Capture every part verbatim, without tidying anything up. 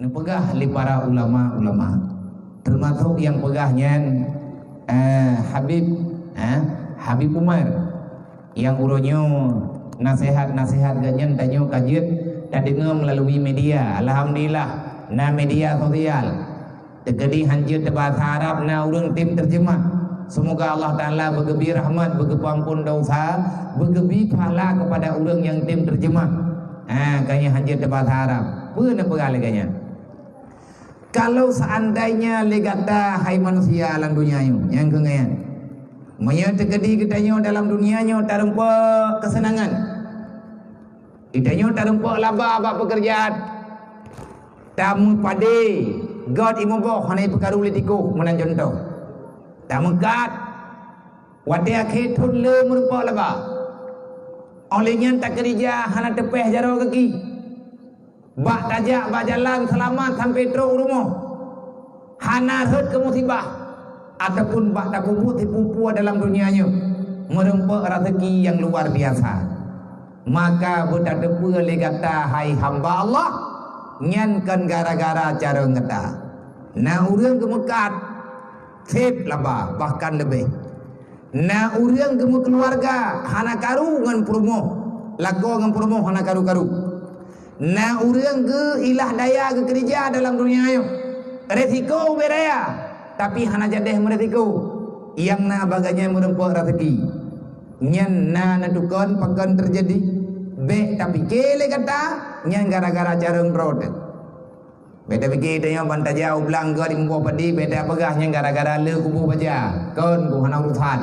Neupeugah lé para ulama-ulama, teumasok nyang peugah nyan, eh, Habib, eh, Habib Umar, nyang uroe nyoe naseuhat-naseuhat geuh nyan tanyoe ka jeuet tadeungoe meulalui media. Alhamdulillah, na media sosial. Teukeudi hanjeuet teubahasa Arab, na ureuëng tem teurjeumah. Seumoga Allah Taala beugeubri rahmat, beugeupeuampon desya, beugeubri pahala keupada ureuëng nyang tem teurjeumah. Ha, ka nyan hanjeuet teubahasa Arab. Peue neupeugah lagée nyan? Kalau seandainya lé gata, hai manusia lam dunia nyoe, nyang keu nyan, meunyoe teukeudi geutanyoe dalam dunia nyoe tareumpok keuseunangan, geutanyoe tareumpok laba bak peukeurjaan, tameupadé gét imeubôh hana ipeukaru lé tikôh meunan cuntoh, tameukat, watée akhé thon le meureumpok laba, óh lheueh nyan takeurija hana teupéh jaroe gaki. Bak tajak bak jalan seulamat sampoe trok u rumoh, hana rhot keu musibah, ataupun bak tapeubuet sipeue-peue dalam dunia nyoe, meureumpok raseuki nyang luar biasa, maka beutateupeue lé gata, hai hamba Allah, nyan kon gara-gara carông gata. Na ureuëng geumeukat, seb laba, bahkan leubeh. Na ureuëng geumeukeuluwarga hana karu ngon peurumoh, lakoe ngon peurumoh hana karu-karu. Na ureuëng geuilah daya geukeurija dalam dunia nyoe, resiko ubé raya, tapi hana jadeh meuresiko. Nyang na bagaih nyan meureumpok raseuki. Nyan na neutukon pakon teujadi. Bék tapike lé gata, nyan gara-gara carông droe teuh. Bék tapike tanyoe ban tajak u blang gét imeubôh padé, bék tapeugah nyan gara-gara le kubu baja, kon ku hana urusan.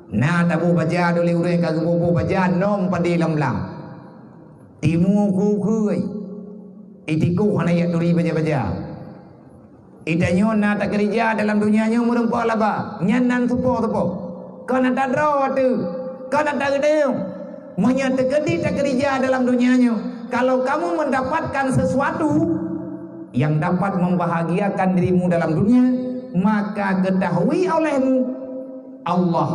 Na taboh baja dulé ureuëng ka geuboh-boh baja nom padé lam blang. Timu khu-khu ai. Itikoh hana jak turi baja-baja. Itanyoe na takeurija dalam dunia nyoe meureumpok laba, nyan nan tupo-tupo. Kon ata droe teuh, kon ata geudeung. Meunyoe teukeudi takeurija dalam dunia nyoe, kalau kamu mendapatkan sesuatu yang dapat membahagiakan dirimu dalam dunia, maka ketahui olehmu, Allah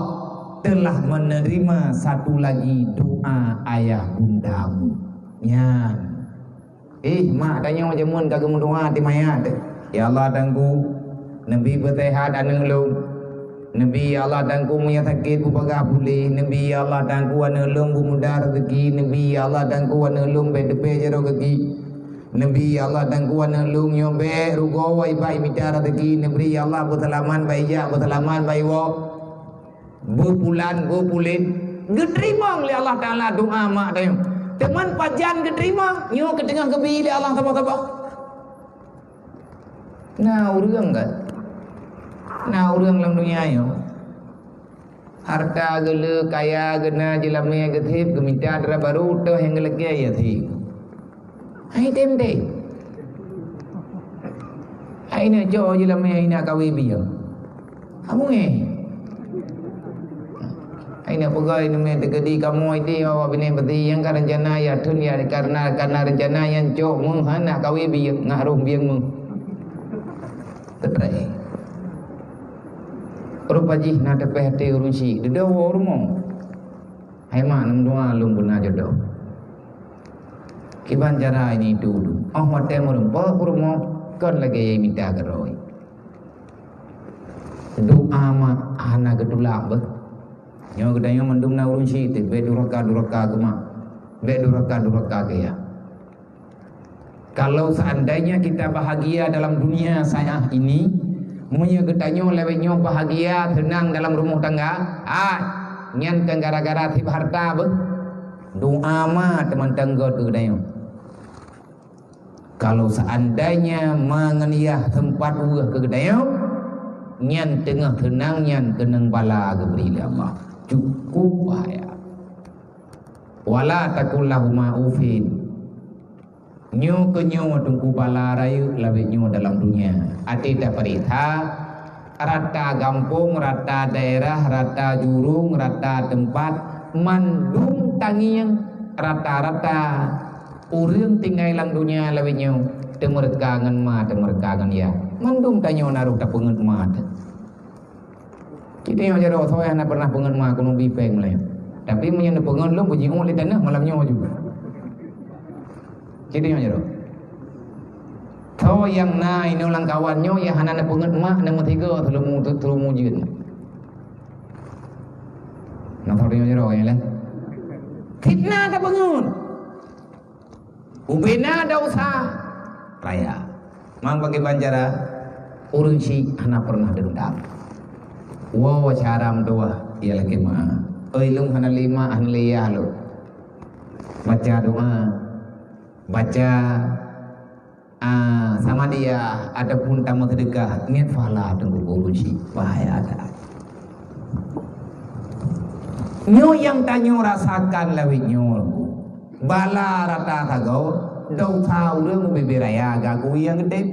telah menerima satu lagi doa ayah bundamu. Nyan. Eh, mak tanyoe jameun ka geumeudoa di mayat. Ya Allah Teungku, neubi beuseuhat aneuëk lôn. Neubi ya Allah Teungku meunyoe sakét beubagaih puléh. Neubi ya Allah Teungku aneuëk lôn beumuda raseuki. Neubi ya Allah Teungku aneuëk lôn bék teupéh jaroe gaki. Neubi ya Allah Teungku aneuëk lôn nyoe bék rugoe wai bak imita raseuki. Neubri ya Allah beuseulamat bak ijak, beuseulamat bak iwoe. Beupulan, beupulen, geuteurimong lé Allah Taala doa mak tanyoe. Teuma pajan geuteurimong, nyoe keuteungoh geubi lé Allah saboh-saboh. Na ureuëng kan? Na ureuëng lam dunia nyoe, harta geule, kaya geuna, jeulamé geutheb, geumita dara barô, toh nyang geulakée ya theb. Hai tem-tem. Hai na cok jeulamé, hai na kawé bieng. Kamu eh. Hai na peugah neumé teukeudi kamoe di awak binéh beuti nyang ka rencana ya thon ya karena, karena rencana nyang cok meuhana kawé bieng ngak roh bieng meuh. Teutrai. Rupa jih na teupéh até ureuëng syik, dudoe woe rumoh. Hai mak, neumeudoa lôn beuna jodoh. Kiban cara ini tu, oh watée meureumpok peurumoh, kon lagée mita keurôi. Doa mak hana geutulak beuh. Nyoe geutanyoe mandum na ureuëng syik, bék duraka-duraka keu mak. Bék duraka-duraka keu ya. Kalau seandainya kita bahagia dalam dunia saat ini, meunyoe geutanyoe lawét nyoe bahagia, seunang dalam rumoh tangga, ah, nyan kan gara-gara seb harta beuh. Doa ma teumantong gét keu geutanyoe. Kalau seandainya ma ngon yah teumpat weueh keu geutanyoe, nyan teungoh seunang nyan keunong bala geubri lé Allah. Cukup bahaya. Wala takul lahuma ufin. Nyoe keu nyoe Teungku bala rayeuk lawét nyoe dalam dunia. Até tapareksa, rata gampông, rata daerah, rata jurông, rata teumpat, mandum tangieng, rata-rata ureuëng tinggai lam dunia lawét nyoe teumeureuka ngon ma, teumeureuka ngon ya. Mandum tanyoe na roh tapeungeut ma teuh. Cit nyoe jaroe, soe hana pernah peungeut ma keuneuk bi péng meulayeue. Tapi meunyoe neupeungeut lom, beujiôh lé tanoh malam nyoe juga. Cit nyoe jaroe. Tho nyang na inoe lam kawan nyoe nyang hana neupeungeut mak, na meusigoe teuleumu, teuleumu jeuet. Na tho nyoe jaroe nyan lé. Fitnah tapeungeut. Ubena desya raya. Mang pakriban cara, ureuëng syik hana pernah dendam. Woe cara meudoá, ya lagée meu'ah. Oi lôn hana lé mak, hana lé yah lôn. Baca doa, baca, ah, samadiyah ataupun tameuseudeukah, niet pahala teungku ureuëng syik. Bahaya that. Nyoe nyang tanyoe rasakan lawét nyoe. Bala rata sagoe, desya ureuëng ubé-bé raya gaki nyang geutem.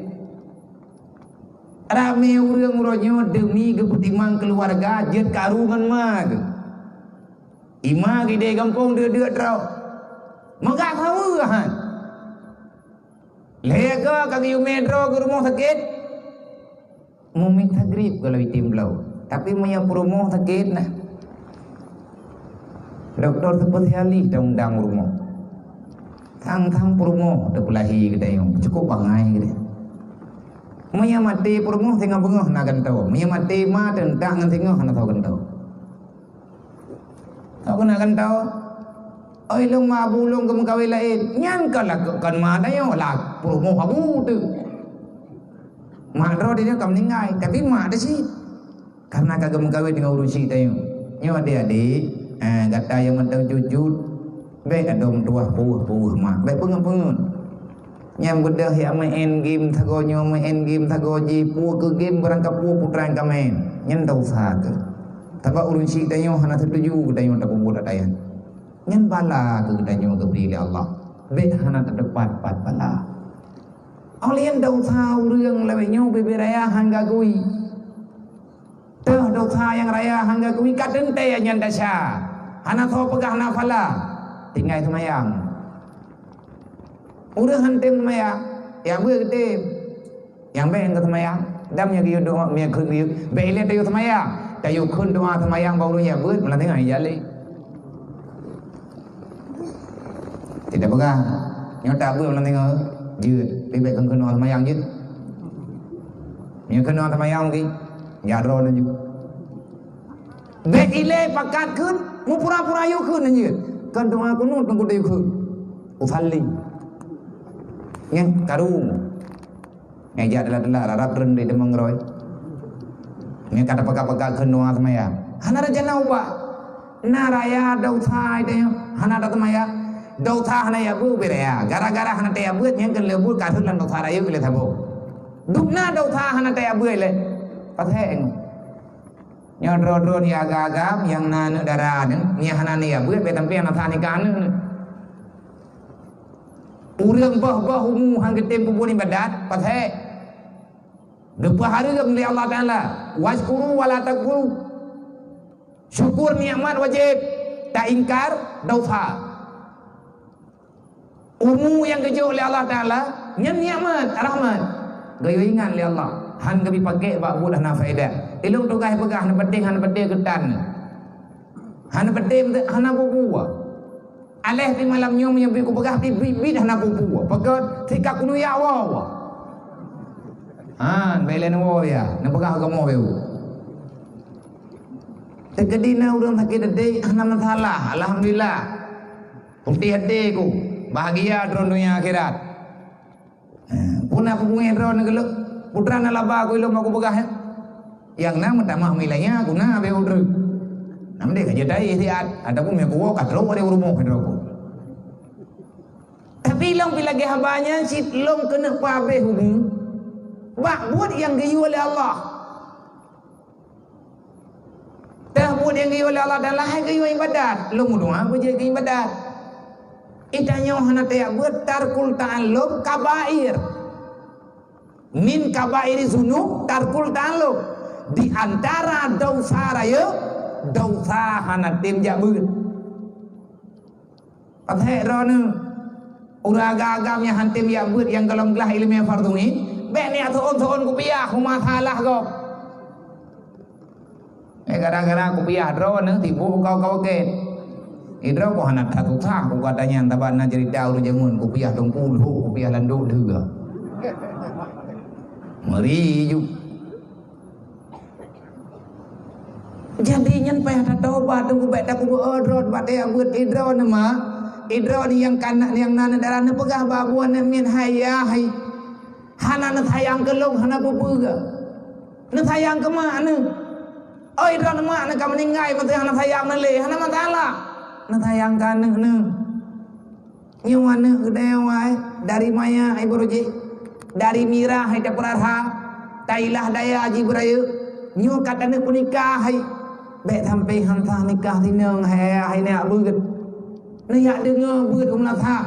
Ramé ureuëng uroe nyoe deumi geupeutimang keuluwarga jeuet karu ngon ma geuh. Ima geude gampông deuk-deuk droe. Meugah saweue han. Lhée goe ka geuyue mé droe keu rumoh sakét. Mumiet sagrib goh lom item bloe. Tapi meunyoe peurumoh sakét na, dokto spesialis taundang u rumoh. Sang-sang peurumoh teupeulahé geutanyoe, cukup bangai geutanyoe. Meunyoe maté peurumoh singoh beungoh na gantoe. Meunyoe maté ma teuntak ngon singoh hana soe gantoe. Soe keuneuk gantoe? Oi lôn ma abu lôn geumeukawen laén. Nyan ka lakoe kon ma tanyoe, lah peurumoh abu teuh. Mak droe tanyoe ka meuninggai, tapi mak teuh cit. Karena ka geumeukawen deungon ureuëng syik tanyoe. Nyoe adik-adik, eh, gata nyang mantong cut-cut, bék adoe meutuwah puweuh-puweuh mak, bék peungeut-peungeut. Nyang beudôh jak main game sagoe nyoe, main game sagoe jih, peue keu game barangkapeue putra nyang ka main. Nyan desya kheueh. Sabab ureuëng syik tanyoe hana seutuju geutanyoe tapeubuet ata nyan. Nyan bala keu geutanyoe geubri lé Allah. Bék hana tateupat pat bala. Óh lheueh nyan desya ureuëng lawét nyoe ubé-bé raya han gaki. Teuh desya nyang raya han gaki ka teuntée nyan desya. Hana soe peugah na pahala. Tinggai seumayang. Ureuëng han tem seumayang, ya beuet geutem. Nyang bék nyang ka seumayang, dan meunyoe geuyue doa, meunyoe kheun geuyue, bék ilée tayue seumayang. Tayue kheun doa seumayang bak ureuëng ya beuet, meulanting hana jaleh. Tidak peugah, nyoe tak beuet meulanting jeuet, tapi bék kheun-kheun doa seumayang jeuet. Meunyoe kheun doa seumayang mungkin, jak droe laju. Bék ilée pakat kheun, meupura-pura yue kheun nyan jeuet. Kan doa kunut ngon kudu yue kheun. Usalli. Nyan karu. Nyan jak teula-teula rarab reun di deungon roe. Nyan ka tapeugah-peugah kheun doa seumayang. Hana rencana ubah. Na raya desya itu hana taseumayang. Desya hana ya beuet ubé raya. Gara-gara hana taya beuet nyan keuneuk leubuet ka rhot lam desya raya keu lé saboh. Dum na desya hana taya beuet lé. Paséng. Nyoe droe-droe nyang agam-agam nyang na aneuëk dara nyoe, nyang hana niyat beuet, bék sampoe hana sah nikah aneuëk nyoe. Ureuëng boh-boh umu han geutem peubuet iébadat, pasék. Geupeuhareuem lé Allah Taala, "Wasyukuru wa la takfuru." Syukur nikmat wajéb, taingkar desya. Umu nyang geujok lé Allah Taala, nyan nikmat, rahmat. Geuyue ingat lé Allah, han geubi pakék bak buet hana faedah. Ilong tugaih peugah hana penting, hana penting keutan. Hana penting, hana peue-peue. Aléh di malam nyoe meunyoe bit kupeugah bit-bit hana peue-peue. Peugah sikap kunu ya Allah. Han, bèk lé neuwoe ya, neupeugah kamoe beu. Teukeudi na ureuëng sakét até hana masalah, alhamdulillah. Putéh até ku, bahagia droe donya akhirat. Eh, puna peue beungéh droe nyoe geulok, putra na laba ku ilong aku peugah, eh. Nyang na meutamah meulanya guna abéh udreu. Nam deh ka jeuet dai siat, ataupun meukuwoe ka troh ada rumoh droe ku. Tapi lom pi lagèe haba nyan cit lom keuneuk peuabéh umu bak buet nyang geuyue lé Allah. Teuh buet nyang geuyue lé Allah dan lahé geuyue iébadat, lom meudoa beujeuet keu iébadat. Ita nyoe hana tajak beuet tarkul ta'allum kabair. Min kabairi zunub tarkul ta'allum. Di antara desya rayeuk, desya hana tem jak beuet. Pasék droeneuh, ureuëng agam-agam nyang han tem jak beuet nyang golom glah iéleumé fardhu ain, bék neujak seuôn-seuôn kupiah, huma salah gob. Eh, gara-gara kupiah droeneuh tiboh kau-kau kèe. Eh, droe ku hana that susah, ku gata nyan, sabab na cerita ureuëng jameun kupiah Teungku Lhok, kupiah Landok Deuga. Meuri ju. Jadi nyan payah tatobat, teungku, bèk takubeuôt droe bak teuh beuet idroe neuh, mak. Idroe nyang kana nyang na neuh darah neuh peugah bak buet neuh miet, "Hai yah, hai. Hana neusayang keu lôn, hana peue-peue." Neusayang keu mak neuh. Oi, droeneuh mak neuh ka meuninggai, meuseuti hana sayang neuh lé, hana masalah. Neusayang keu aneuk neuh. Nyoe aneuk geutanyoe, wahai, dari maya ibu rojih, dari mirah hai tapeurara, tailah daya jibeurayeuk. Nyoe ka taneuk peunikah hai. Bèk sampai han sah nikah sinong hai, hai nyak beuet. Neuyak deungoe beuet u meunasah.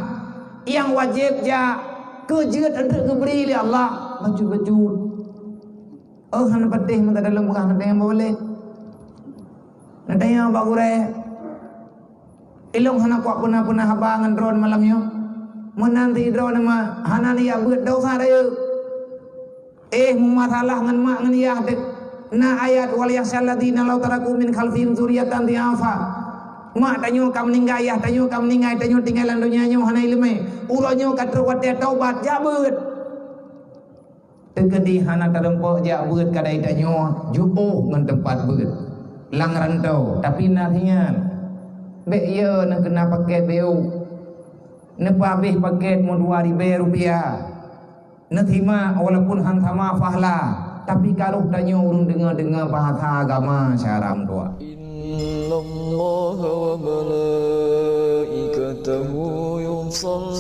Nyang wajéb jak keu jeuet eunteuk geubri lé Allah, bacut-bacut. Oh, hana patéh meuta dalam peugah neudeungoe bak ulèe. Neudeungoe bak gurèe. Ilôn hana kuat peuna-peuna haba ngon droeneuh malam nyoe. Meunan sidroeneuh ma hana neujak beuet desya rayeuk. Eh, meumasalah ngon mak ngon yah deuh. Na ayat, "Wal yakhsyal ladzina law taraku min khalfihim dzurriyyatan dhi'afa." Mak tanyoe ka meuninggai, yah tanyoe ka meuninggai, tanyoe tinggai lam donya nyoe hana ileumèe. Uroe nyoe ka trok watèe taubat, jak beuet. Teukeudi hana tareumpok jak beuet kadai tanyoe, jiôh ngon teumpat beuet. Lam rantau, tapi na sinyan. Bèk yo neukeuna pakèt beu. Neupeuhabéh pakèt meudua ribèe rupiah. Neusimak walaupun han sama pahala, tapi ka rôh tanyoe ureueng deungoe-deungoe bahasa agama syara meutuah. Innallaha wa malaikatahu yusallu